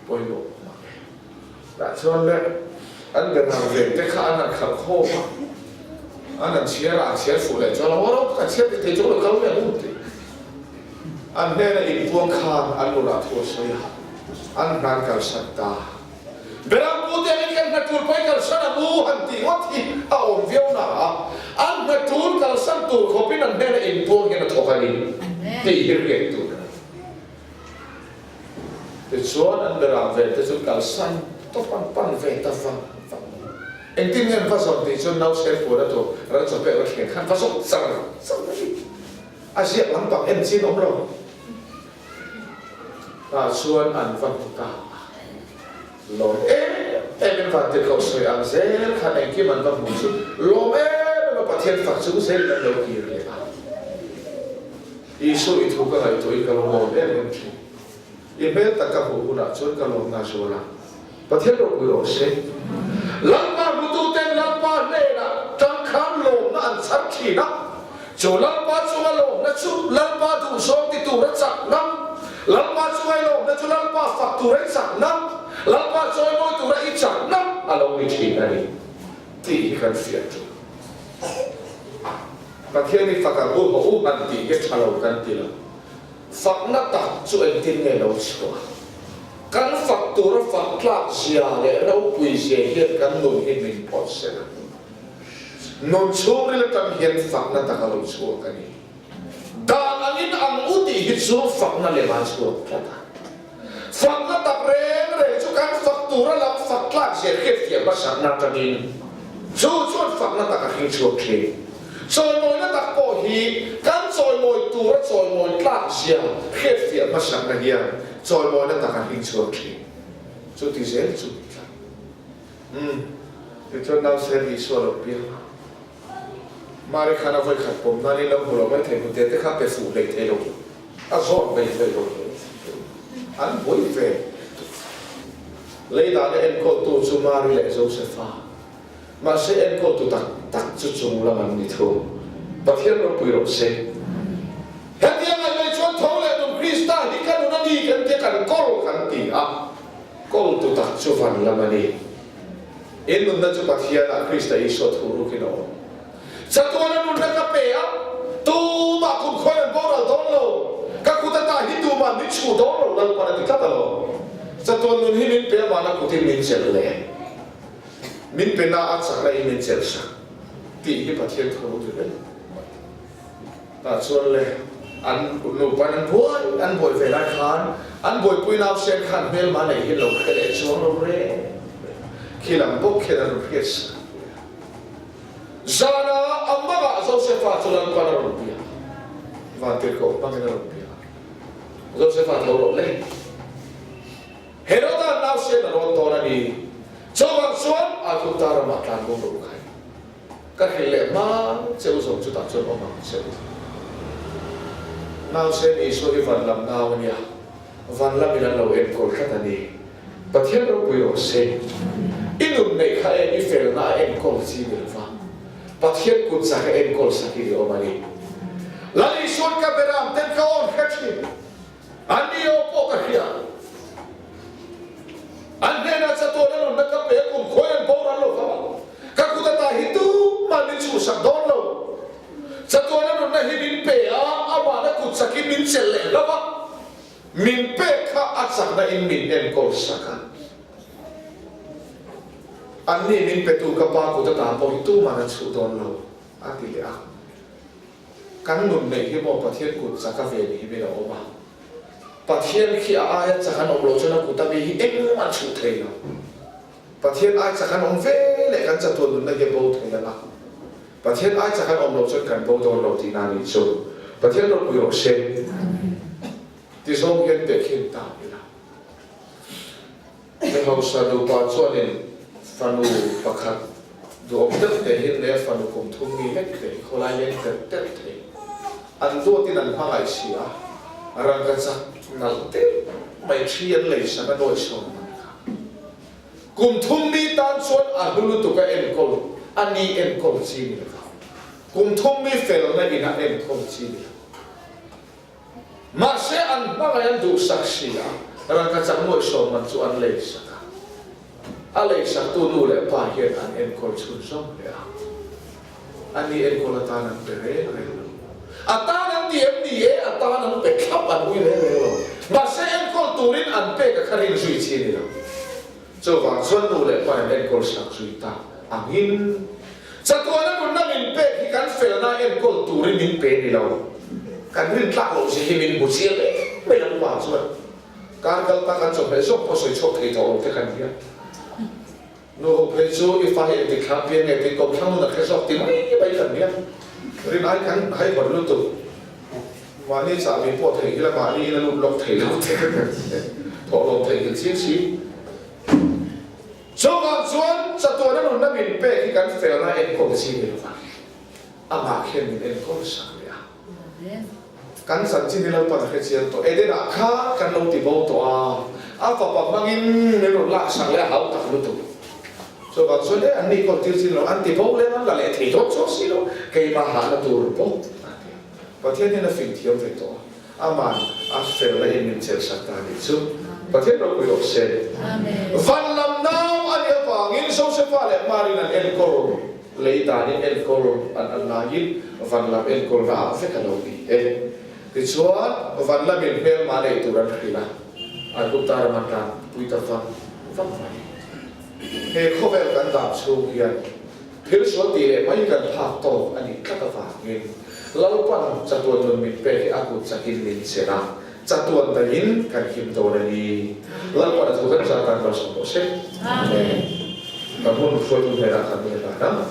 Pawimawh mak e. Tah chuan le an bianam ve te kha an han khalh khawm a, an han chhiar a, an chhiar fuh leh chuan a ro kan chhiar ti thei chu lo kal ve ang u ti. An hnena inpuang khan an nunah thu a sawi a, an hnan kalsan ta. Berampu te angin kan hna tul pawhin kalsan ang u han tih ngawt hi a awm viau na a, an hna tul kalsan tur khawpin an hnena inpuang hian a thawk a ni tih hi riat tur a ni. Tichuan an beram ve te chu kalsan tawp an pan ve ta vang vang mai. Engtin nge an va zawn tih chuan nausen puan a tur ran chaw pek a thleng khan va zawk char char mai. A ziak lampang en chin awm lo. Tah chuan an va hmu ta a. Lawm em em in vantirhkoh sawi ang zel khan engkim an va hmu chu lawm em em a Pathian fak chung zelin an lo kir leh a. Isu i thu ka ngaihtuahin ka lo lawm em em thin. I hmel tak ka hmuh hunah chuan ka lawmna zual a. Pathian ropui rawh se. Lalpa hmututen Lalpa hnenah tangkhan lawmna an chhar thin a, chu Lalpa chunga lawmna chu Lalpa duhzawng ti tura chakna, Lalpa chunga i lawmna chu Lalpa fak tura i chakna, Lalpa chawimawi tura i chakna a lo ni thin a ni tih hi kan hriat ṭul. Pathian i fak ang u haw u han tih hi ṭha lo kan ti lo. Fakna tak chu engtin nge lo chhuah? Kan fak tura fak tlak zia leh ropui zia hian kan nun hi min phawt sel a. Nun chhungril atang hian fakna tak a lo chhuak a ni. Dan angin ang u tih hi chu fakna lem a chhuak tlat a. Fakna tak reng reng chu kan fak tura lam fak tlak zia hriatfiah hmasakna atangin chu chuan fakna tak a hring chhuak thin. Chawimawina tak pawh hi kan chawimawi tura chawimawi tlak zia hriatfiah hmasakna hian chawimawina tak a hring chhuak thin. Chuti zel chu ni tlat. Umm, tichuan Nausen Isua lo piang a. Mari khan a vawikhat pawm nan in lo hmu lo mai thei, hmute te kha pe fuh hlei thei lo, a zawn hlei thei lo hle an buai ve. Lei dana enkawltu chu Mari leh Josefa. Mahse enkawltu tak tak chu chung lam an ni thung. Pathian ropui rawh se. Hetiang ai mai chuan tho leh nung Krista hi ka nun a ni kan tia kan kawl kan ti a, kawltu tak chu van lam a ni. In nunna chu Pathianah Krista Isua thu rukin a awm. Chatuana nunna ka pe a, tumah kum khawi an boral dawn lo, ka kut ata hi tumah min chhuh dawn lo Lalpan a ti tlat alawm. Chatuan nun hi min pe a mahna kutin min chelh le. Min pe na a chakna in min chelh sak tih hi Pathian thu ti reng mai. Tah chuan le. An nupa in an buai an buai ve lai khan an buaipui nausen khan hmelma nei hi lo hre leh chuang lo reng reng. Khi lam bawk khian an rawn hriat sak ve a. Zana a mangah Josefa chu Lalpan a rawn bia a, vantirhkoh hmangin a rawn bia a. Josefa tho rawh le. Heroda nausen a rawn tawn a ni. Chuvang chuan Aigupta ramah tlan bo rawh u khai. Ka hrilh leh hma che u zawng chutah chuan awm ang che u. Nausen Isua hi van lam nau a nia, van lamin an lo enkawl tlat a ni. Pathian ropui rawh se. I nun neih kha eng i felna a enkawl chi ni lova, Pathian kut zak a enkawl sak i ni awm a ni. Lal Isuan ka beram ten ka awn hre thin. An ni aw pawh ka hria. An hnenah chatuan a nunna ka pe a, kum khawi an boral lo vang. Ka kut ata hi tumah min chhuhsak dawn lo. Chatuan a nunna hi min pe a, amahna kut chakin min chelh leh hlauh a, min pek kha a chakna in min enkawl sak a. Anni min petu ka pa kut ata pawh hi tumah an chhuh dawn lo, a ti leh a. Kan nun neih hi maw Pathian kut chak a ven hi min a awm a. Pathian khi a aia chak an awm loh chuan a kut a mi hi engmah an chhuh thei lo. Pathian ai chak an awm ve leh kan chatuan nunna hi a bo thei ang a. Pathian ai chak an awm loh chuan kan bo dawn lo tihna a nih chu. Pathian ropui rawh se. Ti zawng hian tehkhin ta ila. Mi hausa nupa chuanin fanu pakhat duhawm deuh te hi leh fanu kum thum mi lek te hi khawlai leng ter ter thei. An duatin an hmangaih si a, rangka chak nalh deuh mai thi an lei sak a nawi sawm man kha. Kum thum mi tan chuan a hlu lutuk a enkawl a ni enkawl chi ni lova, kum thum mi felna in a enkawl chi ni lo. Mahse an hmangaih an duhsak si a, rangka chak nuaih sawm man chu an lei sak a. A lei saktu nu leh pa hian an enkawl chhun zawm hle a. A ni enkawl atan an pe reng reng lo. A tan an ti em ni e, a tan an pe thlap an ui reng reng lo. Mahse enkawl turin an pek a kha rin zui chi a ni lo. Chuvang chuan nu leh pa in enkawl sak zui ta angin chatuana nunna min pek hi kan felna enkawl turin min pe ni lo. Kan rin tlak loh zia hi min hmu chiang em mai ang pa chuan kar kal ta kan chawhmeh zawk pawh sawi chhuak thei tawh lo te kan nia. Nu ho phei chu i fa hi engtik thlang pian nge tih kawm thlang nun a hre zawk ti mai mai kan nia. Rin ai kan haihawt lutuk. Mahni chahbi pawh theih hi la mahni in a lut lawk thei lo te ka thawh lawm theih nghilh chiang si. Chuvang chuan chatuana nunna min pek hi kan felna enkawl chi ni lova, amah khian min enkawl sak leh a. Kan chanchin hi Lalpan a hre chiang tawh. Eden-ah kha kan lo ti bo tawh a, a fapa hmangin min rawn lak sak leh a hau tak lutuk. Chuvang chuan e an ni kawl tir chin lo, an ti bo leh an la leh thei dawn chuang si lo, keimah hahna tur bawk a ti a. Pathian hian a fing thiam ve tawh a, aman a felna in min chelh sak ta nih chu Pathian ropui rawh se. Van lam nau a nih avangin Josefa leh Marin an enkawl lei danin enkawl an an laiin van lam enkawlna ah vek a lo ni e. Tichuan van lamin hmelma nei tur an hrilh a, an Gupta ram an tlan pui ta vang vang mai. He khawvel kan dam chhung hian Thil sual tih leh mai kan phak tawk a nih tlat avangin Lalpan chatuan nun min pek hi a kut chakin min chelh a, chatuan daihin kan him dawn a ni. Lalpan a thu kan zat tan malsawm rawh se. Amen. Kan hun hruaitu hnenah kan hun a hlan a.